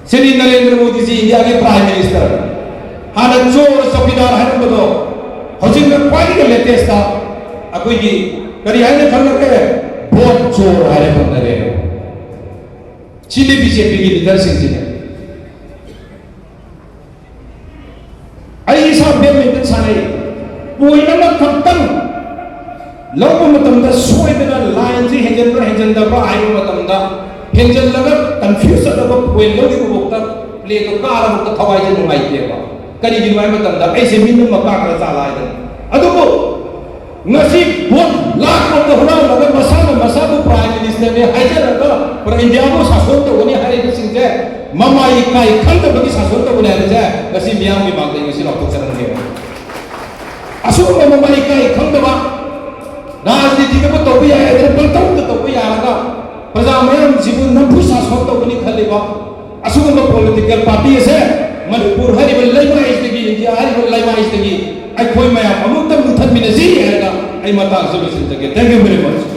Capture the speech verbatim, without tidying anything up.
ꯁ꯭ꯔꯤ ꯅꯔꯦꯟꯗ꯭ꯔ ꯃꯣꯗꯤꯖꯤ ꯏꯟꯗꯤꯌꯥꯒꯤ prime minister. ꯍꯥꯟꯅ ꯆꯣꯔ ꯆꯧꯀꯤꯗꯥꯔ ꯍꯥꯏꯔꯝꯕꯗꯣ ꯍꯧꯖꯤꯛꯅ ꯈ꯭ꯋꯥꯏꯗꯒꯤ ꯂꯦꯇꯦꯁꯇ ꯑꯩꯈꯣꯏꯒꯤ ꯀꯔꯤ ꯍꯥꯏꯅ ꯈꯪꯅꯔꯦ? ꯚꯣꯠ ꯆꯣꯔ ꯍꯥꯏꯅ ꯈꯪꯅꯔꯦ꯫ ꯁꯤꯅꯤ ꯕꯤ ꯖꯦ ꯄꯤꯒꯤ ꯂꯤꯗꯔꯁꯤꯡꯁꯤꯅꯦ꯫ ꯑꯩ ꯏꯁꯥ ꯕꯦꯗꯃꯤꯟꯇꯟ ꯁꯥꯟꯅꯩ꯫ ꯄꯣꯏꯟ ꯑꯃꯈꯛꯇꯪ ꯂꯧꯕ ꯃꯇꯝꯗ ꯁꯣꯏꯗꯅ ꯂꯥꯏꯟꯁꯤ ꯍꯦꯟꯖꯟꯕ꯭ꯔꯥ ꯍꯦꯟꯖꯟꯗꯕ꯭ꯔꯥ ꯍꯥꯏꯕ ꯃꯇꯝꯗ ꯍꯦꯟꯖꯜꯂꯒ ꯀꯟꯐ꯭ꯌꯨꯁ ꯆꯠꯂꯒ ꯄꯣꯏꯟ ꯂꯧꯔꯤꯕꯐꯥꯎꯗ ꯄ꯭ꯂꯦꯗꯣ ꯀꯥꯔꯕꯐꯥꯎꯗ ꯊꯋꯥꯏꯁꯦ ꯅꯨꯡꯉꯥꯏꯇꯦꯕ꯫ ꯀꯔꯤꯒꯤꯅꯣ ꯍꯥꯏꯕ ꯃꯇꯝꯗ ꯑꯩꯁꯦ ꯃꯤ ꯅꯨꯡꯃ ꯀꯥꯈ꯭ꯔ ꯆꯥꯂꯥ ꯍꯥꯏꯗꯅ꯫ ꯑꯗꯨꯕꯨ ꯉꯁꯤ ꯚꯣꯠ ꯂꯥꯛ ꯂꯣꯝꯗ ꯍꯨꯔꯥꯜꯂꯒ ꯃꯁꯥꯅ ꯃꯁꯥꯕꯨ ꯄ꯭ꯔꯥꯏꯝ ꯃꯤꯅꯤꯁꯇꯔꯅꯤ ꯍꯥꯏꯖꯔꯒ ꯄꯨꯔꯥ ꯏꯟꯗꯤꯌꯥꯕꯨ ꯁꯥꯁꯣꯟ ꯇꯧꯒꯅꯤ ꯍꯥꯏꯔꯤꯕꯁꯤꯡꯁꯦ ꯃꯃꯥ ꯏꯀꯥꯏ ꯈꯪꯗꯕꯒꯤ ꯁꯥꯁꯣꯟ ꯇꯧꯒꯅꯤ ꯍꯥꯏꯕꯁꯦ ꯉꯁꯤ ꯃꯤꯌꯥꯝꯒꯤ ꯃꯥꯡꯗ ꯑꯩ ꯉꯁꯤ ꯂꯥꯎꯊꯣꯛꯆꯔꯝꯒꯦ꯫ ꯑꯁꯤꯒꯨꯝꯕ ꯃꯃꯥ ꯏꯀꯥꯏ ꯈꯪꯗꯕ ꯔꯥꯖꯅꯤꯇꯤꯗꯕꯨ ꯇꯧꯕ ꯌꯥꯏ ꯍꯥꯏꯗꯅ ꯄꯪꯇꯧꯗ ꯇꯧꯕ ꯌꯥꯔꯒ ꯄ꯭ꯔꯖꯥ ꯃꯌꯥꯝꯁꯤꯕꯨ ꯅꯝꯐꯨ ꯁꯥꯁꯣꯟ ꯇꯧꯒꯅꯤ ꯈꯜꯂꯤꯕ ꯑꯁꯤꯒꯨꯝꯕ ꯄꯣꯂꯤꯇꯤꯀꯦꯜ ꯄꯥꯔꯇꯤ ꯑꯁꯦ ꯃꯅꯤꯄꯨꯔ ꯍꯥꯏꯔꯤꯕ ꯂꯩꯃꯥꯏꯁꯤꯗꯒꯤ, ꯏꯟꯗꯤꯌꯥ ꯍꯥꯏꯔꯤꯕ ꯂꯩꯃꯥꯏꯁꯤꯗꯒꯤ ꯑꯩꯈꯣꯏ ꯃꯌꯥꯝ ꯑꯃꯨꯛꯇꯪ ꯃꯨꯊꯠꯃꯤꯟꯅꯁꯤ ꯍꯥꯏꯔꯒ ꯑꯩ ꯃꯇꯥꯡꯁꯤꯗ ꯂꯣꯏꯁꯤꯟꯖꯒꯦ꯫ Thank you very much꯫